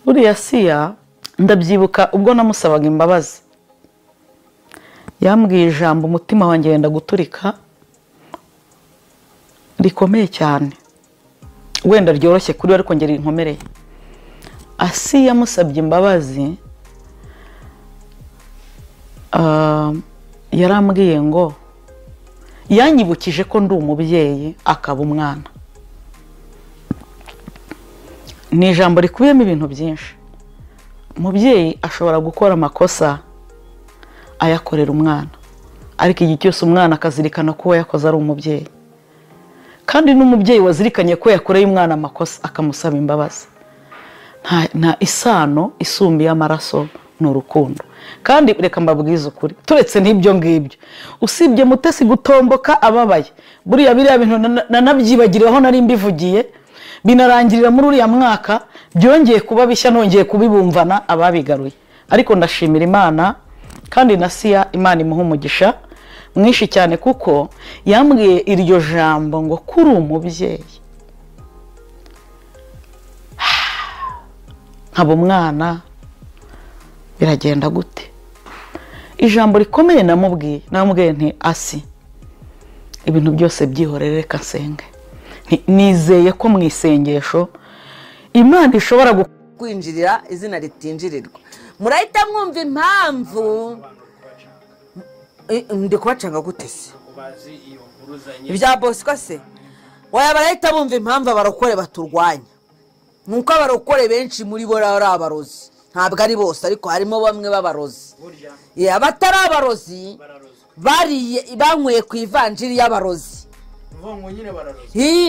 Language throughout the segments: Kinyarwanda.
Buriya Siya ndabyibuka ubwo namusabaga imbabazi, yambwiye ijambo umutima wanjye wenda guturika rikomeye cyane, wenda ryoroshye kuri we ariko ngera inkomereye. Asiya yamusabye imbabazi, yarambwiye ngo yanyibukije ko ndi umubyeyi akaba umwana. Ni ijambo rikubiyemo ibintu byinshi. Umubyeyi ashobora gukora amakosa ayakorera umwana, ariko igihe cyose umwana akazirikana ko yakoze ari umubyeyi, kandi n'umubyeyi wazirikanye ko yakoreye umwana amakosa akamusaba imbabazi, nta isano isumbiye amaraso ni urukundo. Kandi reka mbabwize ukuri, turetse n'ibyo ngibyo, usibye Mutesi gutomboka ababaye, buriya biriya bintu nanabyibagiriweho nari mbivugiye, binarangirira muri uriya mwaka, byongeye kuba bishya, nongeye kubibumvana ababigaruye. Ariko ndashimira Imana, kandi na Siya Imana imuha umugisha mwinshi cyane, kuko yambwiye iryo jambo ngo kuri umubyeyi nkaba umwana biragenda gute. Ijambo rikomeye namubwiye, namubwiye nti Asi, ibintu byose byihorere, reka nsenge. Nizeye ko mu isengesho Imana ishobora kwinjirira izina ritinjirirwa. Murahita mwumva impamvu ndi kubacanga gute se ibya Bosco se? Oya, barahita bumva impamvu abarokore baturwanya. Nuko abarokore benshi muri bo ari abarozi, ntabwo ari bose ariko harimo bamwe b'abarozi. Abatari abarozi bariye banyweye ku ivanjiri y'abarozi.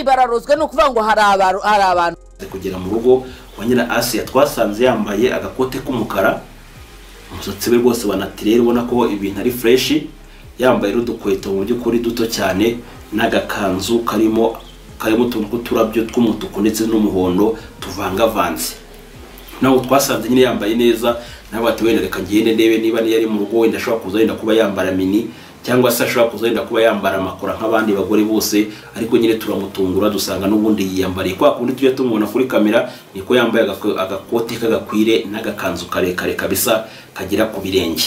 Bararozwe, ni ukuvuga ngo hari abantu. Kugera mu rugo wa nyina Asiya twasanze yambaye agakote k'umukara, umusatsi we rwose wa naturel, ubona ko ibintu ari fresh, yambaye n'udukweto mu by'ukuri duto cyane, n'agakanzu karimo utuntu tw'uturabyo tw'umutuku ndetse n'umuhondo tuvangavanze. Naho twasanze nyine yambaye neza, nawe ati wenda reka ngende ndebe niba yari mu rugo, wenda ashobora kuza wenda kuba yambara mini, cyangwa se ashobora kuza wenda kuba yambara amakora nk'abandi bagore bose. Ariko nyine turamutungura dusanga n'ubundi yiyambariye kwa kundi tujya tumubona kuri kamera, niko yambaye agakote k'agakwire n'agakanzu karekare kabisa kagera ku birenge.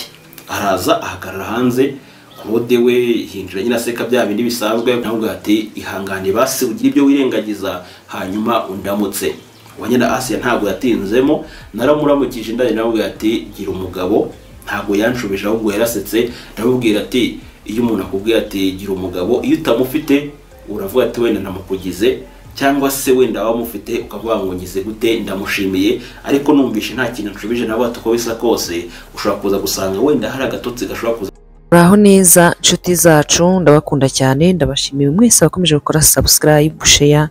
Araza ahagarara hanze, Claude we hinjira nyine aseka bya bindi bisanzwe, nawe ati ihangane basi ugire ibyo wirengagiza hanyuma undamutse. Wanyina Asiya ntabwo yatinzemo, naramuramukije ndari nawe ati gira umugabo, ntabwo yanshubije ahubwo yarasetse. Ndamubwira ati iyo umuntu akubwiye ati gira umugabo, iyo utamufite uravuga ati wenda namukugize, cyangwa se wenda wamufite ukavuga ngo ngize gute ndamushimiye, ariko numvishe nta kintu nshubije nawe ati uko bisa kose ushobora kuza gusanga wenda hari agatotsi gashobora kuza. Muraho neza nshuti zacu, ndabakunda cyane, ndabashimiye mwese bakomeje gukora subscribe, share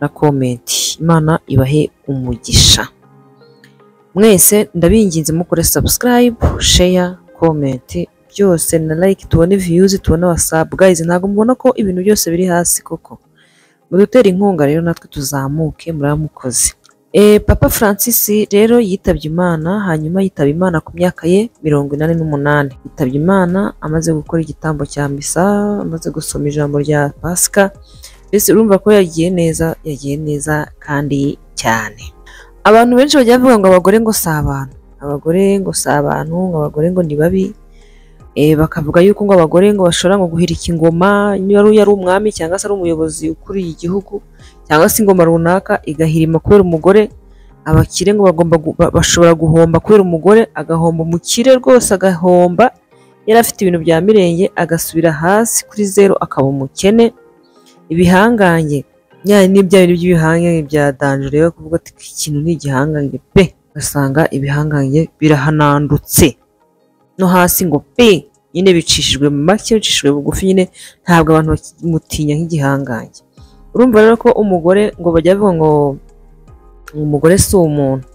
na comment. Imana ibahe umugisha mwese, ndabinginze mukore subscribe, share, comment byose na like, tubone views, tubone WhatsApp. Guys, ntago mubona ko ibintu byose biri hasi koko? Mudutera inkunga rero natwe tuzamuke, muramukoze. Papa Francis rero yitabye Imana, hanyuma yitaba Imana ku myaka ye 88. Yitabye Imana amaze gukora igitambo cya misa, amaze gusoma ijambo rya Pasika. Mbese urumva ko yagiye neza, yagiye neza kandi cyane. Abantu benshi bajya bavuga ngo abagore ngo si abantu, abagore ngo si abantu, ngo abagore ngo ni babi. Bakavuga yuko ngo abagore ngo bashobora ngo guhirika ingoma, niba ari umwami cyangwa se ari umuyobozi ukuriye igihugu cyangwa se ingoma runaka igahirima kubera umugore. Abakire ngo bagomba bashobora guhomba kubera umugore, agahomba umukire rwose, agahomba yari afite ibintu bya mirenge, agasubira hasi kuri zero akaba umukene. Ibihangange n'ibya bintu by'ibihangange bya danger, rero kuvuga ati ikintu ni igihangange pe, ugasanga ibihangange birahanandutse no hasi ngo pe, nyine bicishijwe make, bicishijwe bugufi, nyine ntabwo abantu bakimutinya nk'igihangange. Urumva rero ko umugore ngo bajya bavuga ngo umugore si umuntu,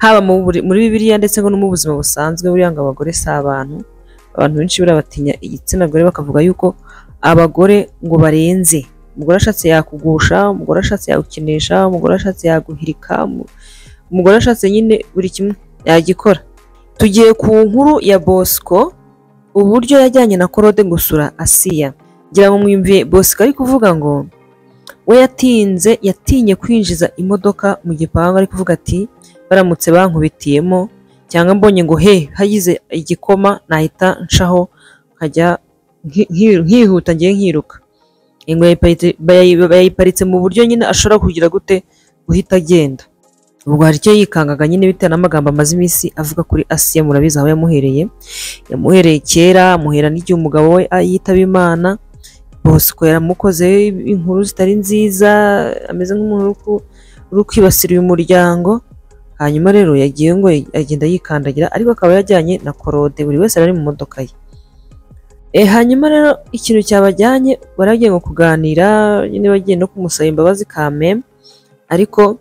haba muri Bibiliya ndetse ngo no mu buzima busanzwe, buriya ngo abagore si abantu. Abantu benshi buriya batinya igitsina gore, bakavuga yuko abagore ngo barenze. Umugore ashatse yakugusha, umugore ashatse yagukinisha, umugore ashatse yaguhirika, umugore ashatse nyine buri kimwe yagikora. Tugiye ku nkuru ya Bosco, uburyo yajyanye na Claude gusura Asiya. Ngira ngo mwumviye Bosco ari kuvuga ngo We yatinze, yatinye kwinjiza imodoka mu gipangu, ari kuvuga ati baramutse bankubitiyemo cyangwa mbonye ngo he hagize igikoma nahita nshaho nkajya nkihuta ngiye nkiruka. Ngo yayiparitse mu buryo nyine ashobora kugira gute guhita agenda. Ubwo hari icyo yikangaga nyine bitewe n'amagambo amaze iminsi avuga kuri Asiya. Murabizi aho yamuhereye, yamuhereye kera, amuhera n'igihe umugabo we yitaba Imana. Bosco yaramukoze inkuru zitari nziza, ameze nk'umuntu uri kwibasira uyu muryango. Hanyuma rero yagiye ngo agenda yikandagira, ariko akaba yajyanye na Korode, buri wese ari mu modoka ye. Hanyuma rero ikintu cyabajyanye, baragiye ngo kuganira nyine, bagiye no kumusaba imbabazi kame, ariko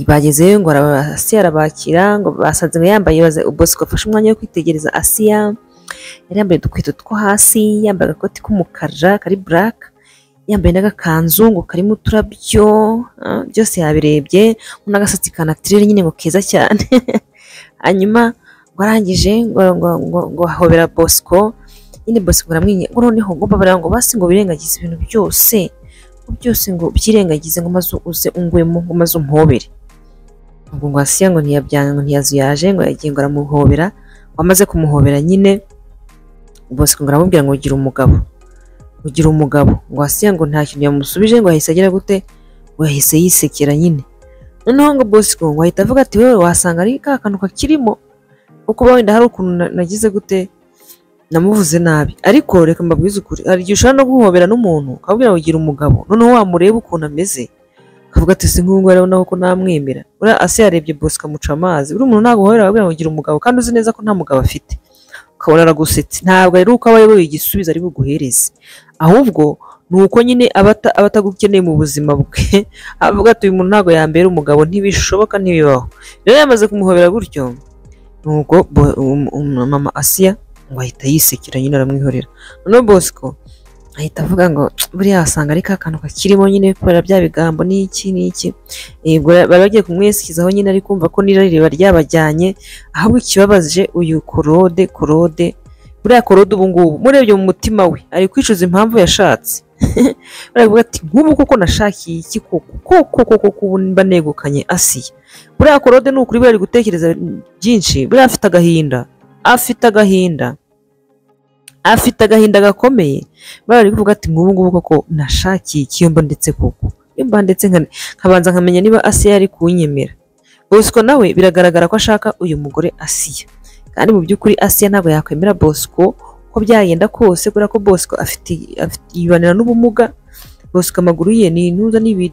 bagezeyo ngo Asiya arabakira, ngo basanze ngo yambaye, Bosco afashe umwanya wo kwitegereza Asiya. Yari yambaye udukweto two hasi, yambaye agakoti k'umukara kari black, yambaye n'agakanzu ngo karimo uturabyo, byose yabirebye, n'agasatsi ka naturel nyine ngo keza cyane. Hanyuma ngo arangije ngo ahobera Bosco nyine, Bosco aramwinye ngo noneho ngo mbabarira ngo basi ngo birengagize ibintu byose, ngo byose ngo byirengagize, ngo maze uze ungwemo, ngo maze umpobere. Ubwo ngo Asiya ngo ntiyabyanga, ngo ntiyazuyaje, ngo yagiye ngo aramuhobera. Wamaze kumuhobera nyine, Bosco ngo aramubwira ngo ugira umugabo, ugira umugabo. Ngo Asiya ngo nta kintu yamusubije, ngo yahise agira gute, ngo yahise yisekera nyine. Noneho ngo Bosco ngo ahita avuga ati wewe wasanga ari ka kantu kakirimo, kuko wenda hari ukuntu nagize gute namuvuze nabi. Ariko reka mbabwize ukuri, hari igihe ushobora no guhobera n'umuntu ukabwira ngo ugira umugabo, noneho wamureba ukuntu ameze ukavuga ati si nk'ubu ngubu naho ko namwemera. Uriya Asiya yarebye Bosco amuca amazi. Uriya umuntu ntabwo uhobera ababwira ngo ugira umugabo kandi uzi neza ko nta mugabo afite, ukabona aragusetse. Ntabwo rero uko aba ayoboye igisubizo ari buguhereze, ahubwo ni uko nyine aba atagukeneye mu buzima bwe. Avuga ati uyu muntu ntabwo yambera umugabo, ntibishoboka, ntibibaho. Rero yamaze kumuhobera gutyo, nuko mama Asiya ngo ahita yisekera nyine, aramwihorera. Noneho Bosco ahita avuga ngo buriya wasanga ari ka kantu kakirimo nyine kubera bya bigambo n'iki n'iki. Yego bari bagiye kumwesikizaho nyine, ari kumva ko n'irari riba ryabajyanye. Ahubwo ikibabaje uyu Korode, Korode buriya Korode ubu ngubu murebye mu mutima we ari kwicuza impamvu yashatse. Baravuga ati nk'ubu koko nashakiye iki koko koko koko ubu mba negukanye Asiya. Buriya Korode ni ukuri bari gutekereza byinshi, buriya afite agahinda, afite agahinda, afite agahinda gakomeye. Bari kuvuga ati nk'ubu ngubu koko nashakiye iki, iyo mba ndetse koko, iyo mba ndetse nkabanza nkamenya niba Asiya ari kunyemera. Bosco nawe biragaragara ko ashaka uyu mugore Asiya, kandi mu by'ukuri Asiya ntabwo yakwemera Bosco uko byagenda kose, kubera ko Bosco afite yibanira n'ubumuga. Bosco amaguru ye ni intuza, ni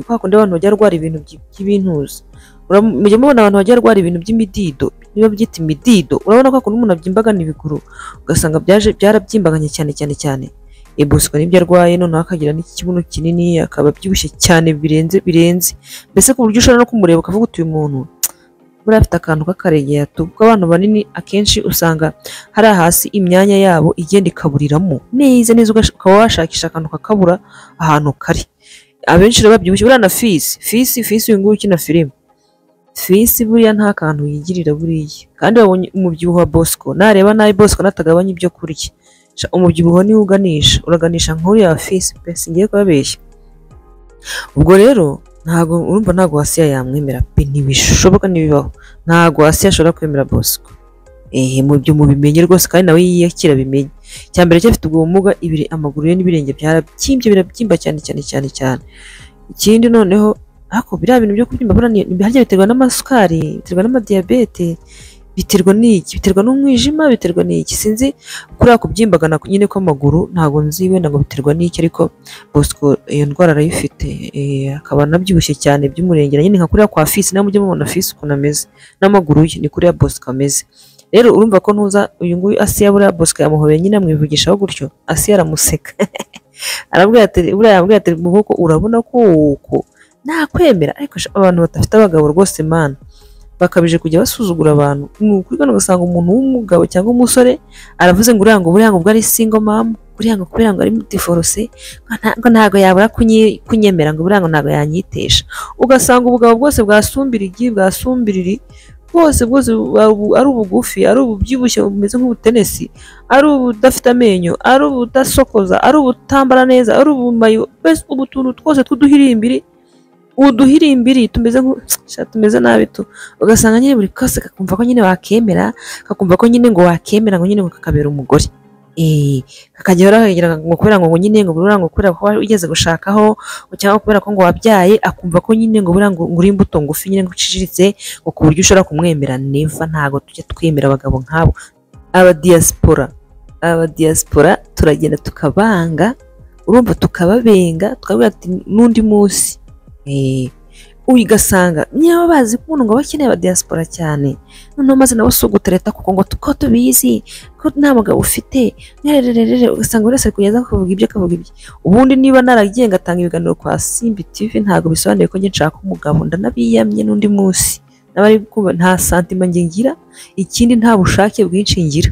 kwa kundi abantu bajya barwara ibintu by'ibintuza. Mujya mubona abantu bajya barwara ibintu by'imidido, niba byita imidido, urabona ko ukuntu umuntu abyimbagana ibiguru ugasanga byaje byarabyimbaganye cyane cyane cyane. Bosco nibyo arwaye, noneho akagira n'ikibuno kinini, akaba abyibushye cyane birenze birenze, mbese ku buryo ushobora no kumureba ukavuga uti uyu muntu buriya afite akantu k'akaregeya tu. Kuko abantu banini akenshi usanga hari hasi imyanya yabo igenda ikaburiramo neza neza, ukaba washakisha akantu kakabura ahantu kari. Abenshi rero babyibushye, buriya na Fisi, Fisi uyu nguyu ukina filime, Fisi buriya nta kantu yigirira buriya. Kandi babonye umubyibuho wa Bosco, nareba nabi Bosco natagabanya ibyo kurya, umubyibuho niwo uganisha, uraganisha nk'uriya wa Fisi pe, singiye kubabeshya. Ubwo rero ntago urumva, ntago Asiya yamwemera pe, ntibishoboka, ntibibaho. Ntago Asiya ashobora kwemera Bosco. Mu byo mubimenye rwose, kandi nawe yiyakira bimenye. Cya mbere cyo afite ubwo bumuga, ibiri amaguru ye n'ibirenge byarabyimbye, birabyimba cyane cyane cyane cyane. Ikindi noneho ariko biriya bintu byo kubyimba harya biterwa n'amasukari, biterwa n'amadiyabete, biterwa n'iki, biterwa n'umwijima, biterwa n'iki, sinzi. Kuriya kubyimbagana nyine kw'amaguru ntabwo nzi wenda ngo biterwa n'iki, ariko Bosco iyo ndwara arayifite, akaba anabyibushye cyane by'umurengera nyine nka kuriya kwa Fisi. Nawe mujye mubona Fisi ukuntu ameze n'amaguru ye, ni kuriya Bosco ameze. Rero urumva ko ntuza uyu nguyu Asiya, buriya Bosco yamuhobeye nyine amwivugishaho gutyo, Asiya aramuseka arabwira ati buriya yamubwira ati koko urabona ko uko nakwemera. Ariko abantu badafite abagabo rwose mana bakabije kujya basuzugura abantu. Ni ukuri ugasanga umuntu w'umugabo cyangwa umusore aravuze ngo uriya ngo buriya ngo ubwo ari single mom, buriya ngo kubera ngo ari divorce, ngo ntago yabura kunyemera, ngo buriya ngo ntago yanyitesha. Ugasanga ubugabo bwose bwasumbira igi, bwasumbiriri, bwose bwose, ari ubugufi, ari ububyibushye bumeze nk'ubutenesi, ari ubudafite amenyo, ari ubudasokoza, ari ubutambara neza, ari ubumayo, mbese ubutuntu twose tw'uduhirimbiri, uduhirimbiri tumeze tumeze nabi tu, ugasanga nyine buri kose kakumva ko nyine wakemera, kakumva ko nyine ngo wakemera ngo nyine ngo kakabera umugore. Kakajya kagira ngo kubera ngo nyine ngo buriya ngo kubera ko ugeze gushakaho, cyangwa kubera ko ngo wabyaye, akumva ko nyine ngo buriya ngo uri imbuto ngufi nyine ngo uciriritse, ngo ku buryo ushobora kumwemera. Neva, ntago tujya twemera abagabo nk'abo. Aba diaspora turagenda tukabanga, urumva tukababenga, tukavuga ati n'undi munsi. Ugasanga niba bazi ko umuntu ngo bakeneye aba diaspora cyane, noneho maze nabo si ugutereta kuko ngo tuko tubizi ko nta mugabo ufite, rererere, ugasanga buri wese ari kugeza akavuga ibyo akavuga ibyo. Ubundi niba naragiye ngatanga ibiganiro kwa Simbi TV, ntabwo bisobanuye ko njye nshaka umugabo, ndanabiyamye n'undi munsi. N'abari kumva nta santima njye ngira, ikindi nta bushake bwinshi ngira.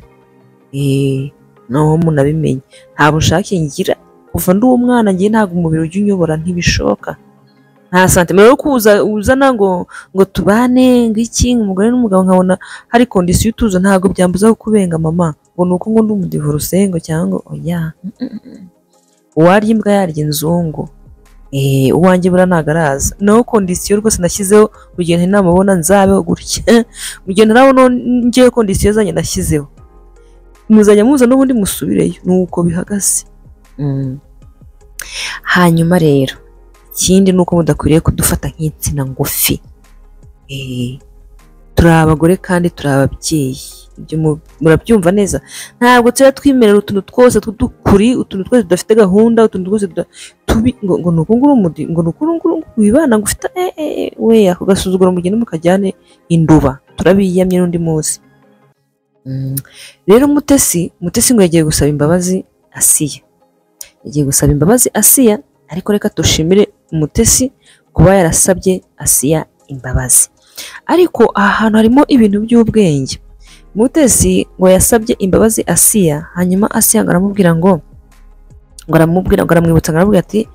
No munabimenye, nta bushake ngira kuva ndi umwana, njye ntabwo umubiri ujya unyobora, ntibishoboka. Nta santima rero kuza uzana ngo tubane ngo iki umugore n'umugabo, nkabona hari kondisiyo utuza, ntabwo byambuza kubenga mama ngo nuko ngo ndi umudivorce ngo cyangwa oya. Uwarya imbwa yarya inzungu. Uwanjye bura nagaraza no kondisiyo rwose nashyizeho, mu gihe ntamubona nzabeho gutya, mu gihe ntarabona ngiye kondisiyo zanjye nashyizeho, muzajya muza n'ubundi musubireyo, nuko bihagaze. Hanyuma rero ikindi nuko mudakwiriye kudufata nk'insina ngufi. Turi abagore kandi turi ababyeyi, ibyo murabyumva neza. Ntabwo tuba twimerera utuntu twose tw'udukuri, utuntu twose tudafite gahunda, utuntu twose tubi ngo nuko nguru umudi, ngo nuko nguru wibana ngo ufite we ako gasuzuguro mugende mukajyane induba. Turabiyamye n'undi munsi. Rero Mutesi ngo yagiye gusaba imbabazi Asiya. Yagiye gusaba imbabazi Asiya, ariko reka tushimire Mutesi kuba yarasabye Asiya imbabazi. Ariko aha hantu harimo ibintu by'ubwenge. Mutesi ngo yasabye imbabazi Asiya, hanyuma Asiya ngo aramubwira ngo aramwibutsa, aramubwira ati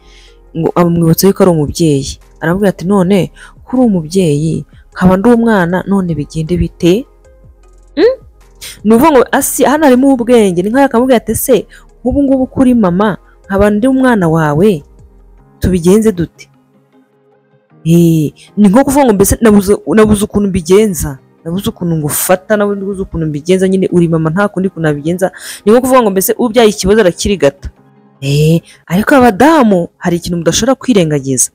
ngo amwibutsa yuko ari umubyeyi. Aramubwira ati none kuri umubyeyi nkaba ndi umwana, none bigende bite? Ni ukuvuga ngo Asiya hano harimo ubwenge, ni nkaho akamubwira ati se ubu ngubu kuri mama nkaba ndi umwana wawe, tubigenze dute? Ni nko kuvuga ngo mbese nabuze ukuntu mbigenza, nabuze ukuntu ngufata, nabuze ukuntu mbigenza, nyine uri mama nta kundi kuntu nabigenza. Ni nko kuvuga ngo mbese ubyaye ikibazo arakirigata. Ariko abadamu hari ikintu mudashobora kwirengagiza.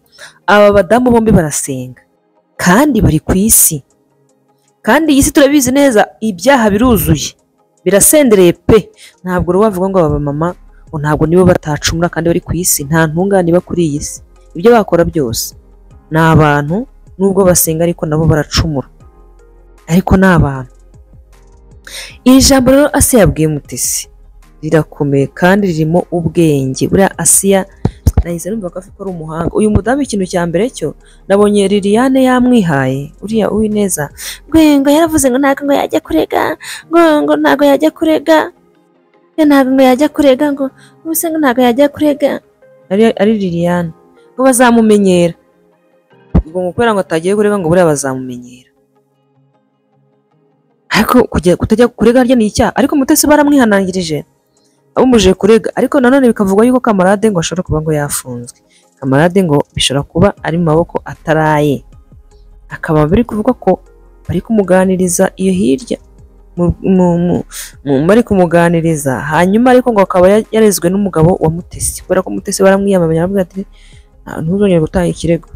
Aba badamu bombi barasenga kandi bari ku isi, kandi iyi si turabizi neza ibyaha biruzuye, birasendereye pe. Ntabwo rero wavuga ngo aba mama ngo ntabwo nibo batacumura kandi bari ku isi, nta ntungane iba kuri iyi si. Ibyo bakora byose ni abantu, nubwo basenga ariko nabo baracumura, ariko ni abantu. Iri jambo rero Asiya yabwiye Mutesi rirakomeye kandi ririmo ubwenge. Buriya Asiya nahise numva ko afite ari umuhanga. Uyu mudamu ikintu cya mbere cyo nabonye Liliane yamwihaye, uriya Uwineza, ngo yaravuze ngo ntabwo ngo yajya kurega, ngo ntabwo yajya kurega, ntabwo ngo yajya kurega, ngo ubuse ngo ntabwo yajya kurega, ari Liliane, ngo bazamumenyera, ngo kubera ngo atagiye kurega ngo buriya bazamumenyera. Ariko kutajya kurega harya ni icyaha. Ariko Mutesi baramwihanangirije abumuje kurega, ariko nanone bikavugwa yuko Kamarade ngo ashobora kuba ngo yafunzwe. Kamarade ngo bishobora kuba ari mu maboko ataraye, akaba biri kuvuga ko bari kumuganiriza iyo hirya, bari kumuganiriza. Hanyuma ariko ngo akaba yarezwe n'umugabo wa Mutesi, kubera ko Mutesi baramwiyamamye aravuga ati ntuzongere gutanga ikirego.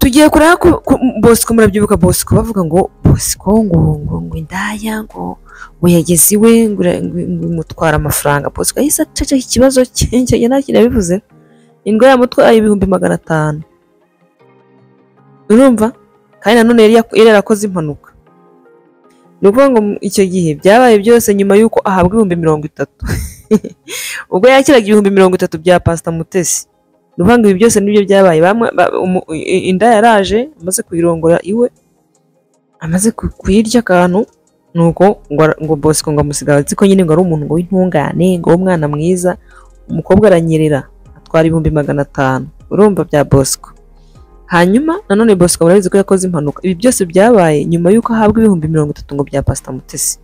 Tugiye kureba ko Bosco, murabyibuka Bosco bavuga ngo Bosco ngo indaya ngo yageze iwe ngo imutwara amafaranga. Bosco yahise aceceka ikibazo cye, nta kintu yabivuze. Indwara yamutwaye 500,000. Urumva? Kandi nanone yari yarakoze impanuka. Ni ukuvuga ngo icyo gihe byabaye byose nyuma y'uko ahabwa 30,000. Ubwo yakiraga 30,000 bya Pastor Mutesi. Ni ukuvuga ngo ibi byose nibyo byabaye. Inda yaraje amaze kuyirongora iwe, amaze kuyirya akantu, nuko ngo Bosco ngo amusiga azi ko nyine ngo ari umuntu ngo w'intungane, ngo w'umwana mwiza. Umukobwa aranyerera atwara 500,000. Urumva bya Bosco. Hanyuma nanone Bosco murabizi ko yakoze impanuka. Ibi byose byabaye nyuma y'uko ahabwa 30,000 ngo bya Pastor Mutesi.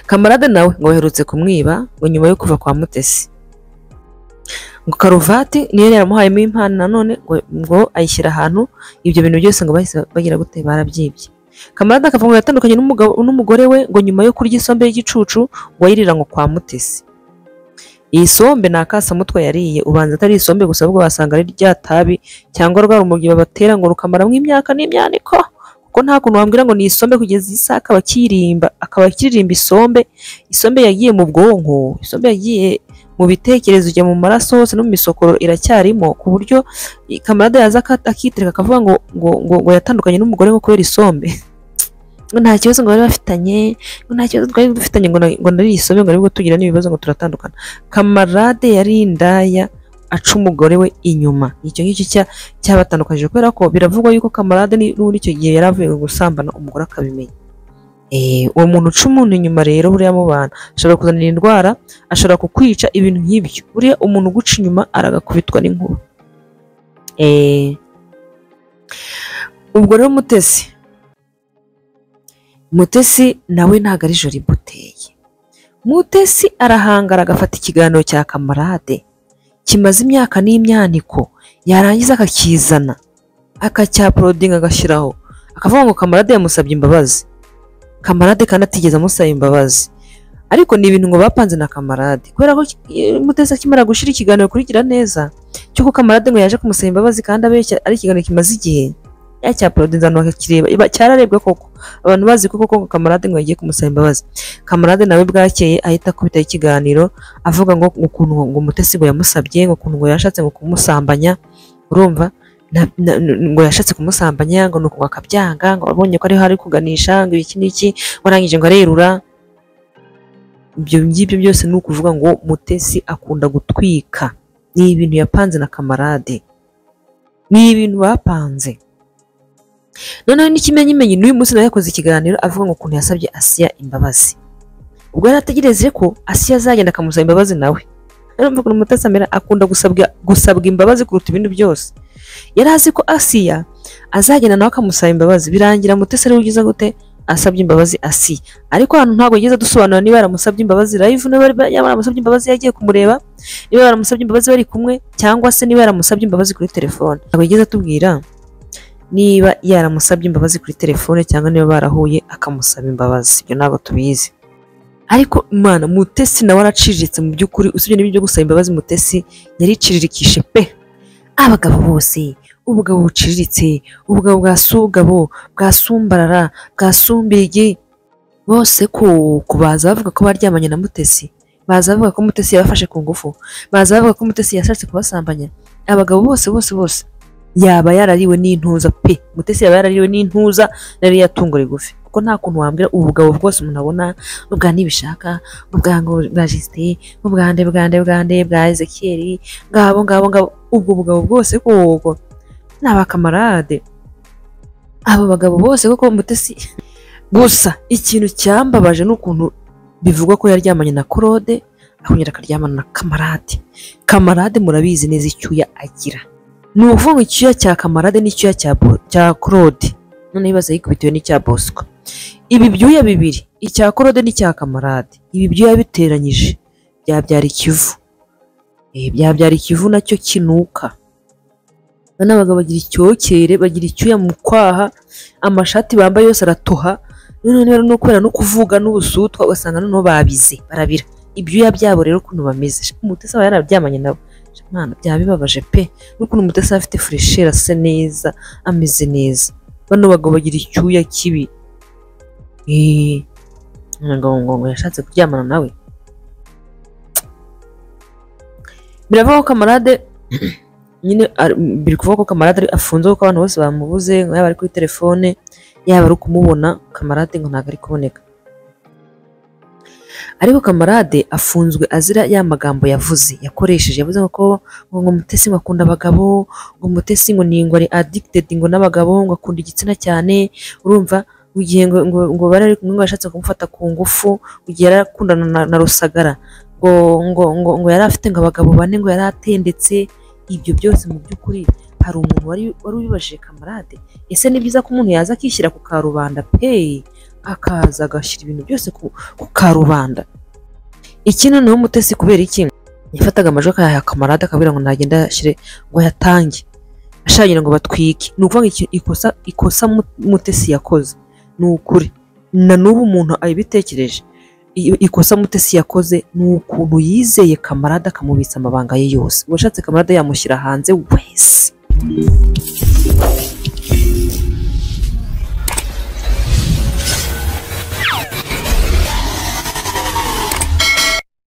Kamarade nawe ngo baherutse kumwiba ngo nyuma yo kuva kwa Mutesi. Ngo karuvati niyo yaramuhayemo impano nanone ngo ayishyira ahantu, ibyo bintu byose ngo bahise bagira gute, barabyibye. Kamarade akavuga ngo yatandukanye n'umugore we ngo nyuma yo kurya isombe y'igicucu ngo ayirira ngo kwa Mutesi. Iyi sombe ni akasamutwe yariye, ubanza atari isombe gusa ahubwo wasanga ari rya tabi cyangwa rwa rumogi babatera ngo rukamaramo imyaka n'imyaniko, kuko nta kuntu wambwira ngo ni isombe kugeza isaha akaba akirimba, akaba akiririmba isombe. Isombe yagiye mu bwonko, isombe yagiye mu bitekerezo, ijya mu maraso hose no mu misokoro iracyarimo, ku buryo Kamarade yaza akitereka akavuga ngo ngo ngo yatandukanye n'umugore ngo kubera isombe. Ngo nta kibazo ngo bari bafitanye, ngo nta kibazo twari dufitanye, ngo nari isombe ngo aribwo tugira n'ibibazo ngo turatandukana. Kamarade yari indaya aca umugore we inyuma. Icyo ngicyo cyabatandukanyije, kubera ko biravugwa yuko Kamarade n'ubundi icyo gihe yari avuye gusambana umugore akabimenya. Uwo muntu uca umuntu inyuma rero buriya mu bana ashobora kuzanira indwara, ashobora kukwica, ibintu nk'ibyo. Buriya umuntu uguca inyuma aragakubitwa n'inkuba. Ubwo rero Mutesi nawe ntago ari jori buteye. Mutesi arahangara agafata ikiganiro cya Kamarade kimaze imyaka n'imyaniko, yarangiza akakizana akacyaprodinga agashyiraho, akavuga ngo Kamarade yamusabye imbabazi. Kamarade kandi atigeze amusaba imbabazi, ariko ni ibintu ngo bapanze na Kamarade, kubera ko Mutesi akimara gushira ikiganiro kuri Giraneza cy'uko Kamarade ngo yaje kumusaba imbabazi kandi abeshya, ari ikiganiro kimaze igihe yacyaprodinze abantu bakakireba, cyararebwe koko, abantu bazi ko koko Kamarade ngo yagiye kumusaba imbabazi. Kamarade nawe bwakeye ahita akubita ikiganiro avuga ngo ukuntu ngo Mutesi ngo yamusabye, ngo ukuntu ngo yashatse ngo kumusambanya, urumva ngo yashatse kumusambanya ngo nuko akabyanga, ngo abonye ko ariho ari kuganisha ngo iki n'iki, warangije ngo arerura. Ibyo ngibyo byose ni ukuvuga ngo Mutesi akunda gutwika, ni ibintu yapanze na Kamarade, ni ibintu bapanze. Noneho n'ikimenyimenyi n'uyu munsi nawe yakoze ikiganiro avuga ngo ukuntu yasabye Asiya imbabazi. Ubwo yari ategereje ko Asiya azagenda akamusaba imbabazi nawe. Urumva ukuntu Mutesi amera, akunda gusabwa imbabazi kuruta ibindi byose. Yari azi ko Asiya azagenda nawe akamusaba imbabazi, birangira Mutesi ari ugize gute, asabye imbabazi Asiya. Ariko hano ntabwo yigeze adusobanura niba yaramusabye imbabazi live, niba yaramusabye imbabazi yagiye kumureba, niba yaramusabye imbabazi bari kumwe, cyangwa se niba yaramusabye imbabazi kuri telefone. Ntabwo yigeze atubwira niba yaramusabye imbabazi kuri telefone cyangwa niba barahuye akamusaba imbabazi, ibyo ntabwo tubizi. Ariko Imana, Mutesi nawe araciriritse mu by'ukuri, usibye n'ibyo byo gusaba imbabazi Mutesi yariciririkishe pe. Abagabo bose, ubugabo buciriritse, ubugabo bwa Sugabo, bwa Sumbarara, bwa Sumbirigi, bose ko baza bavuga ko baryamanye na Mutesi, baza bavuga ko Mutesi yabafashe ku ngufu, baza bavuga ko Mutesi yashatse kubasambanya. Abagabo bose bose bose yaba yarariwe n'intuza pe. Mutesi yaba yarariwe n'intuza nari yatungo rigufi, kuko nta kuntu wambwira ubugabo bwose umuntu abona, ubwa Nibishaka, ubwa ngo bwa Justin, ubwa nde bwa nde bwa nde bwa Ezekiel, ngabo ngabo ngabo, ubwo bugabo bwose koko n'abakamarade, abo bagabo bose koko Mutesi. Gusa ikintu cyambabaje n'ukuntu bivugwa ko yaryamanye na Claude akongera akaryamana na Kamarade. Kamarade murabizi neza icyuya agira. Ni ukuvuga ngo icyuya cya Kamarade n'icyuya cya Claude, noneho ibaze yikubitiwe n'icya Bosco. Ibi byuya bibiri, icya Claude n'icya Kamarade, ibi byuya biteranyije byabyara ikivu. Byabyara ikivu nacyo kinuka. None abagabo bagira icyokere, bagira icyuya mu kwaha, amashati bambaye yose aratoha, noneho niba no kubera no kuvuga n'ubusutwa ugasanga noneho babize barabira. Ibyuya byabo rero ukuntu bameze, Mutesi aba yararyamanye nabo. Mwana byaba bibabaje pe, n'ukuntu Mutesi afite furesheri asa neza, ameze neza. Bano bagabo bagira icyuya kibi. Ngo yashatse kuryamana nawe. Biravuga ko Kamarade nyine biri kuvuga ko Kamarade afunze, kuko abantu bose bamubuze, ngo yaba ari kuri telefone, yaba ari kumubona, Kamarade ngo ntabwo ari kuboneka. Ariko Kamarade afunzwe azira ya magambo yavuze, yakoresheje, yavuze ko ngo Mutesi ngo akunda abagabo, ngo Mutesi ngo ni ngo ari addicted ngo n'abagabo, ngo akunda igitsina cyane, urumva ugiye ngo bari ari kumwe ngo yashatse kumufata ku ngufu, ugiye yarakundana na Rusagara, ngo ngo ngo ngo yari afite ngo abagabo bane, ngo yari atendetse. Ibyo byose mu by'ukuri hari umuntu wari ubibajije Kamarade? Ese ni byiza ko umuntu yaza akishyira ku karubanda pe, akaza agashyira ibintu byose ku karubanda? Iki noneho Mutesi kubera iki yafataga amajwi akayaha Kamarade akabwira ngo nagenda ashyire ngo ayatange, ashagira ngo batwike. Ni ukuvuga ngo ikosa Mutesi yakoze ni ukuri, na n'ubu umuntu abitekereje, ikosa Mutesi yakoze ni ukuntu yizeye Kamarade akamubitsa amabanga ye yose. Uwashatse Kamarade yamushyira hanze wese.